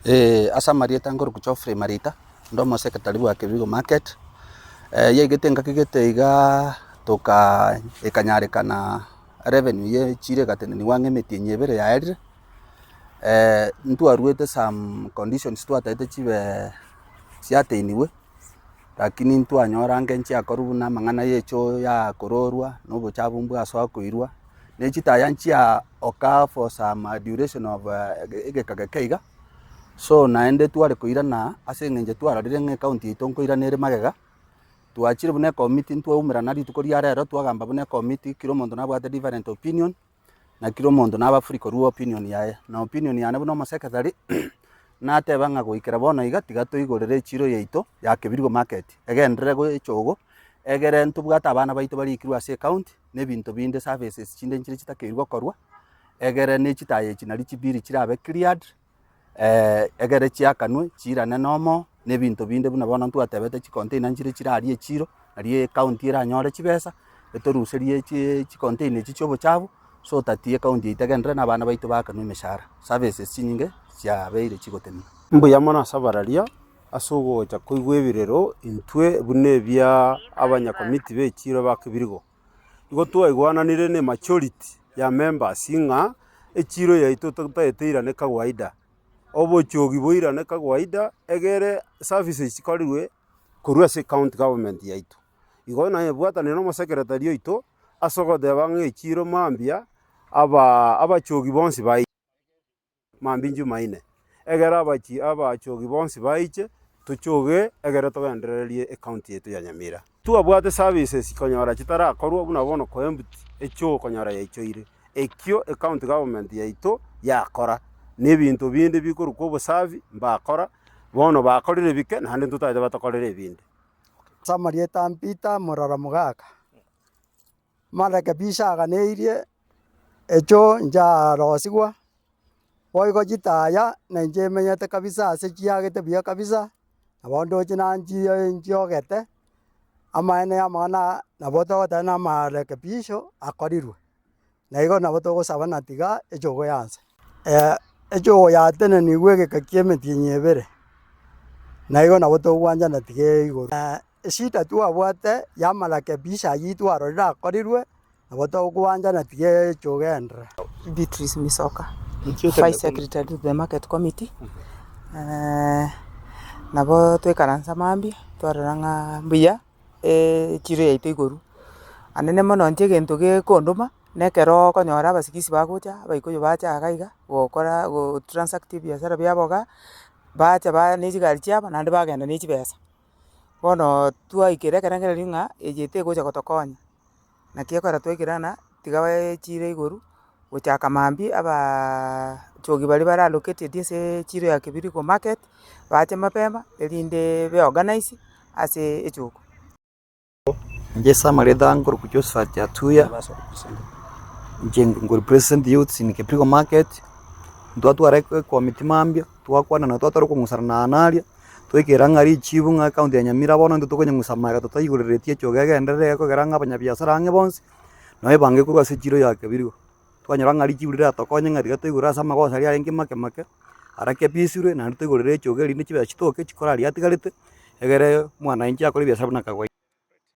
Ase amarieta nkorokwa Geoffrey Marita, nde omosekretari bwa Kebirigo Market, yaigete engaki gete igaa toka ekanyarekana revenue ye echiro egateneniwa ang'e emetienyi ebere yaerire, ntwaruete some conditions twataete chibe chiatenigwe, lakini ntwanyora ange nchiakorwa buna amang'ana ya echoo yakororwa, na obochafu mbwasoa koirwa, na chitaya nchia oka for some duration of egeka geke iga, so naende tware koirana ase eng'encho twarorire ng'a ecounty yaito nkoirana ere magega, twachire buna ecommittee ntwaumerana rituko ria rero twagamba buna ecommittee kera omonto nabwate different opinion. Na kera omonto naba free korua opinion yaye, na opinion yane buna omosecretary, nateba ng'a goikera bono iga tiga toigorere echiro yaito ya Kebirigo market, egenderere goecha ogo, egere ntobwate abana baito barikirwe ase ecounty, na ebinto binde services chinde nchire chitakeirwe gokorwa, egere ne chitaya echi nari chibiri chirabe cleared. egere chiakanwe chiirane nomo, na ebinto binde buna bono ntwatebete chicontainer nchire chirarie echiro, nario ecounty eranyore chibesa, etoruserie chi chicontainer echi chia obochafu, so that ecounty yaito egenderere na abana baito baakanwe emeshahara, services chinyinge chiabeire chigotenena. Mbuya mono ase abararia ase ogocha koigwa ebirero intwe buna ebia abanyakomiti b'echiro ba Kibirigo. Igo twaigwananire ne majority ya members ng'a echiro yaito totagete eirane kawaida, obochogi boirane kawaida egere services chikorirwe korwa ase ecounty government yaito. Igo nayebwatanire na omosecretary oito ase ogoteba ng'a echiro mambia aba abachogi bonsi bai. Mambia Jumaine, egere abachi abachogi bonsi baiche, tochoge egere togendererie ecounty yaito ya Nyamira. Twabwate services konyora chitarakorwa buna bono koempty echoo konyora yaichoire. Ekio ecounty government yaito yakora, na ebinto binde bikorokwa obosafi mbakora, bono bakorire bike naende ntotagete batokorere ebinde. Ase amarieta a Peter Morara Mogaka, Amarekebisho aganeirie, echoo ncharosigwa, boigo chitaya na inche emenyete kabisa ase chiagete buya kabisa, nabo ndoche nanchie nchiogete, amaene ya amang'ana aya nabo togoteba na amarekebisho akorirwe. Na igo nabo togosaba na tiga echogo yanse. Echogo yatenenigwe egeka kia emetienyi ebere, na igo nabo togwanchana tiga igoro. Eshida twabwate ya amarekebisho ayio twarorire akorirwe, nabo togwanchana tiga echogo egenderere. Beatrice Misoka, Vice Secretary to the Market Committee, nabo twaikaransa mambia twarora ng'a mbuya echiro yaito igoro. Anene mono inche egento gekondoma, na ekero okonyora abasigisi bagocha, abaikoyo bacha iga iga, gokora go transact ebiasara biabo igaa, bacha ba ne chigari chiabo naende bagenda ne chibesa. Bono twaikera ekerengererio ng'a eye tegocha gotokonya, naki ekero twaikera ng'a tiga echiro igoro, gochaka mambia abaaaa chogi baria bare allocated ase echiro ya Kibirigo market, bache mapema erinde be organize ase echoko. Inche ase amarieta nkorokwa Josephat Atuya, inche nkorepresent youths in Kebirigo market, ntwatwara ecommittee mambia, twakwanana twatwara okong'usana na naria. Toikera ng'a richibu ng'a ekaunti ya Nyamira bono intwe tokonyeng'usa magega totaigoreretie echogo egenderere ekogera ng'a abanyabiasara ang'e bonsi, nabo ebange korwa ase echiro ya Kebirigo. Twanyora ng'a richibu riratokonye ng'a riria toigorere ase amagoso aria arenge make make, arakebisirwe naende toigorere echogo erinde chibesa chitoke chikore aria atigarete, egere mwananchi akore ebiasara buna kawaida.